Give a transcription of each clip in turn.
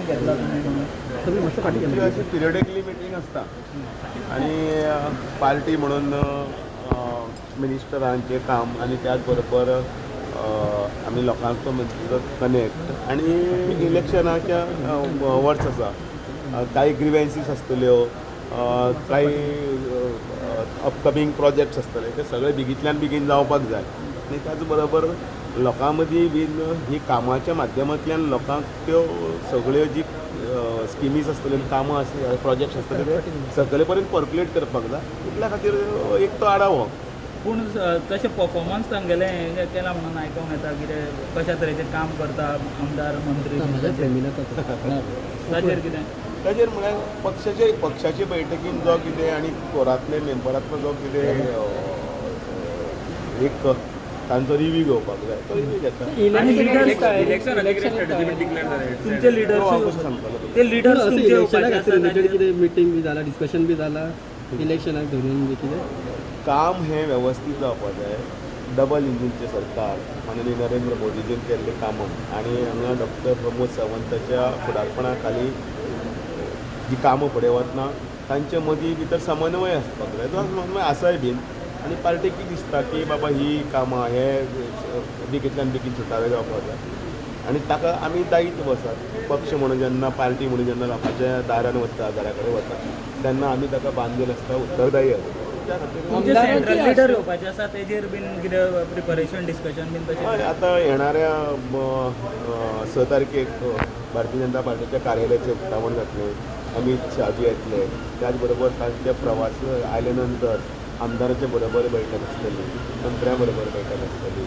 घेतला तुमी म्हणून. सगळी मस्त फाटी आमची अशी पिरियडिकली मिटींग आसता आनी पार्टी म्हणून मिनिस्टरांचें काम आनी त्याच बरोबर आमी लोकांचो मदलो कनेक्ट आनी इलेक्शनाच्या वर्स आसा, कांय ग्रिवेन्सीस आसतल्यो, कांय अपकमींग प्रोजेक्ट्स आसतले, ते सगळे बेगींतल्यान बेगीन जावपाक जाय. आनी त्याच बरोबर लोकां मदीं बीन ही कामाच्या माध्यमांतल्यान लोकांक त्यो सगळ्यो जी स्किमीज आसतल्यो, कामां आसतली, प्रोजेक्ट्स आसतले, ते सगळे पर्यंत पर्क्युलेट करपाक जाय. तितल्या खातीर एक तो आडावो. पूण तशें परफॉर्मन्स तांगेलें हें केलां म्हणून आयकोंक येता. कितें कशा तरेचें काम करता आमदार मंत्री, म्हाज्या फ्रेंडीन आतां ताचेर कितें? ताजेर म्हळ्यार पक्षाचे बैठकीन जो कितें आनी कोरांतले मेंबरांतलो जो कितें एक तांचो रिव्यू घेवपाक जाय, तो रिव्यू घेता. आनी लिडर्स तुमचे तो हांव लिडर्स कसो सांगतलो तुका? ते लिडर्स असं तुमचे इलेक्शना येवपाचे खातीर आसा रिलेटेड ताचेर? कितें मिटींग बी जाला, डिस्कशन बी जाला इलेक्शनाक धरून बी कितें? काम हें वेवस्थीत जावपाक जाय. डबल इंजीनचें सरकार, माननीय नरेंद्र मोदीजीन केल्लें कामां आनी हांगा डॉक्टर प्रमोद सावंताच्या फुडारपणा खाली जी कामां फुडें वतना तांचे मदीं भितर समन्वय आसपाक जाय. तो समन्वय आसाय बीन आनी पार्टेकूय दिसता की बाबा ही कामां हे बेगींतल्यान बेगीन सुटावे जावपाक जाय आनी ताका आमी दायित्व आसा. पक्ष म्हणून जेन्ना, पार्टी म्हणून जेन्ना लोकांच्या दारान वता, घरा कडेन वता, तेन्ना आमी ताका बांदील आसता, उत्तरदायी आसता त्या खातीर. तुमचे सेंट्रल लिडर येवपाचे आसा, तेजेर बीन कितें प्रिपरेशन डिस्कशन बीन तशें? हय, आतां येणाऱ्या 6 तारखेक भारतीय जनता पार्टीच्या कार्यालयाचें उक्तावण जातलें. अमीत शाहजी येतले. त्याच बरोबर तांचे प्रवास आयले नंतर आमदाराचे बरोबर बैठक आसतली, मंत्र्या बरोबर बैठक आसतली,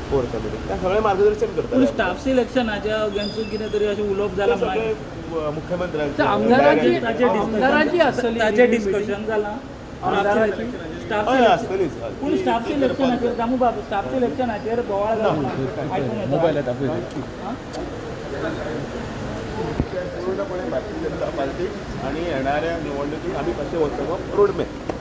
कोर कमिटी, त्या सगळें मार्गदर्शन पूण करतले. स्टाफ सिलेक्शनाच्या अगेन्स्ट कितें तरी अशें उलोवप जालां सगळे म्हणून. मुख्यमंत्र्यांचे आमदारांची ताचेर आमदारांची आसतली ताचेर डिस्कशन जालां? आमदारांची? स्टाफ हय, आसतलीच. पूण स्टाफ सिलेक्शनाचेर, दामू बाब, स्टाफ सिलेक्शनाचेर बोवाळ जाला म्हणून आयकूंक येता. हां? पूर्णपणे भारतीय जनता पार्टी आणि येणाऱ्या निवडणुकीत आम्ही कसे वचप, रोडमॅप.